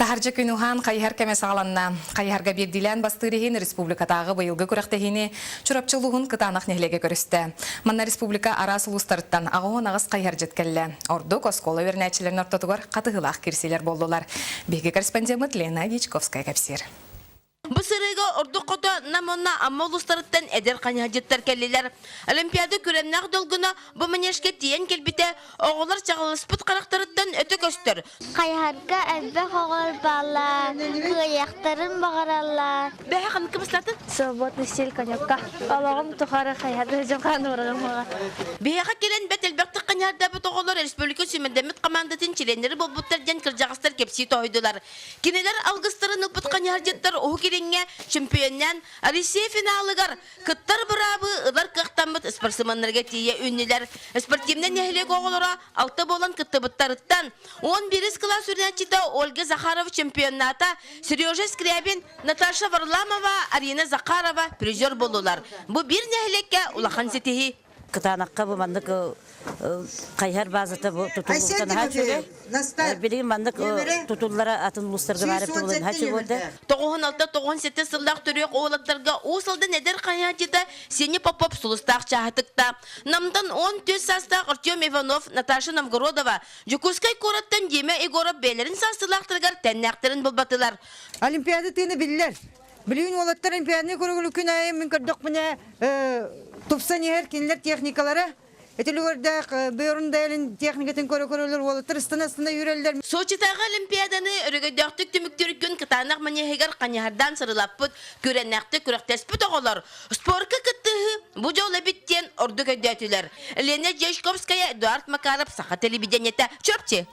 Таһырдьа күн уһаан хайыһар кэмэ саҕаланна. Хайыһарга биирдиилээн бастыыр иһин республикатааҕы быйылгы күрэхтэһиини Чурапчы улууһун Кытаанах нэһилиэгэ көрүстэ. Манна республика араас улуустарыттан 88 хайыһардьыт кэллэ. Ордук оскуола үөрэнээччилэрин ортотугар хатыһыылаах киирсиилэр буоллулар. Биһиги корреспондеммыт Лена Дьячковская кэпсиир. Бу сырыыга ордук хото Нам уонна Амма улуустарыттан эдэр хайыһардьыттар кэллилэр. Олимпиада күрэмнээх долгуна бу манежка тиийэн кэлбитэ оҕолор чаҕылыспыт харахтарыттан өтө көстөр. Хайыһарга элбэх оҕолор бааллар, кыайыахтарын баҕараллар. Бэһэ ханнык кыбыстатын? Свободный стиль коньякка. Олоҕум тухары хайыһарда дьылҕаан уурарым Биһиэхэ кэлэн бэрт элбэхтик хайыһардаабыт оҕолор республика сүүмэрдэммит хамаандатын чилиэннэрэ буолбуттар диэн кырдьаҕастар кэпсии тоһуйдулар. Кинилэр алгыстарын ылбыт хайыһардьыттар Уһук Илиҥҥэ чемпионнаан Россия финалыгар кыттар быраабы ылар кыахтаммыт спортсменнарга тиийэ үүннүлэр. Спортивнай нэһилиэк оҕолоро алта буолан кыттыбыттарыттан 11 кылаас үөрэнээччитэ Ольга Захарова чемпионнаата, Сережа Скрябин, Наташа Варламова, Арина Захарова призер буоллулар. Бу биир нэһилиэккэ улахан ситиһии. Кытаанахха бу маннык хайыһар базата бу тутуллубута наһаа үчүгэй. Билигин маннык тутуллара атын улуустарга баар эбит буолан наһаа үчүгэй 96-97 сыллаах төрүөх уолаттарга Уус Алдан эдэр хайааччыта Сеня Попов сулустаах чааһытыкта. Намтан 14 саастаах Артем Иванов, Наташа Новгородова, Дьокуускай куораттан Дима Егоров бэйэлэрин саастыылаахтарыгар тэннээхтэрин булбатылар. Олимпиада тыына биллэр. Билигин уолаттар олимпиаданы көрөгүлү күн аайы мин көрдөхпүнэ тупсан иһэр кинилэр техникалара Этилүгэрдээх бөөрүн дайалын техникатын көрө-көрөлөр уолаттар ыстана-ыстана үүрэллэр. Сочитааҕы Олимпиаданы өрөгөйдөөхтүк түмүктүүр күн кытаанах манеһыгар хайыһардаан сырылаппыт, күрэннээхтик күрэхтэспит оҕолор спорка кыттыһыы бу дьол эбит диэн ордук өйдөөтүлэр. Лена Дьячковская, Эдуард Макаров, Саха телевидениетэ, Чурапчы.